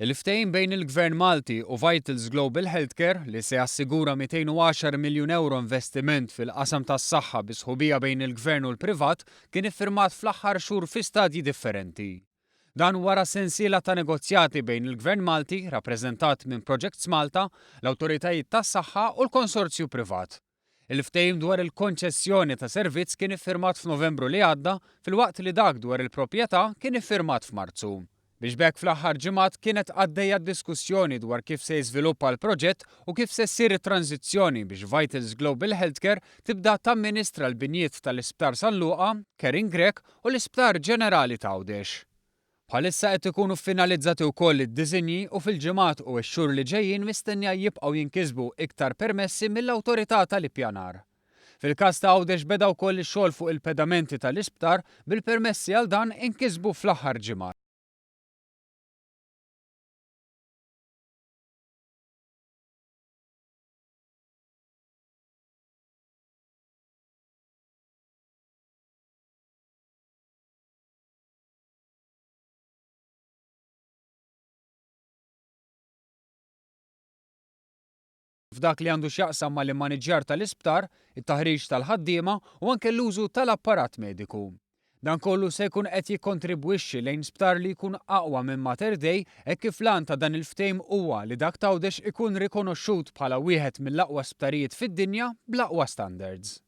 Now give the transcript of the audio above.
Il-ftehim bejn il-Gvern Malti u Vitals Global Healthcare, li se jassigura 210 miljun ewro investiment fil-qasam tas-saħħa bi sħubija bejn il-Gvern u l-privat, kien iffirmat fl-aħħar xhur fi stadji differenti. Dan wara sensiela ta' negozjati bejn il-Gvern Malti, rappreżentat minn Projects Malta, l-awtoritajiet tas-saħħa u l-konsorzju privat. Il-ftehim dwar il-konċessjoni ta' servizz kien iffirmat f'Novembru li għadda filwaqt li dak dwar il-proprjetà kien iffirmat f'Marzu. Biex b'hekk fl-aħħar ġimgħat kienet għaddejja d-diskussjoni dwar kif se jiżviluppa l-proġett u kif se ssir it-tranżizzjoni biex Vitals Global Healthcare tibda tamministra l-binjiet tal-Isptar San Luqa, Karen Grech u l-Isptar Ġenerali t'Għawdex. Bħalissa qed ikunu ffinalizzati wkoll id-disinji u fil-ġimgħat u x-xhur li ġejjin mistennija jibqgħu jinkisbu iktar permessi mill-Awtorità tal-Ippjanar. Fil-każ ta' Għawdex beda wkoll ix-xogħol fuq il-pedamenti tal-isptar bil-permessi għal dan inkisbu fl-aħħar ġimgħat. F'dak li għandu x'jaqsam mal-immaniġġjar tal-isptar, it-taħriġ tal-ħaddiema u anke l-użu tal-apparat mediku. Dan kollu se jkun qed jikkontribwixxi lejn sptar li jkun aqwa minn Mater Dei hekk kif l-għan ta' dan il-ftehim huwa li dak t'Għawdex ikun rikonoxxut bħala wieħed mill-aqwa sptarijiet fid-dinja bl-aqwa standards.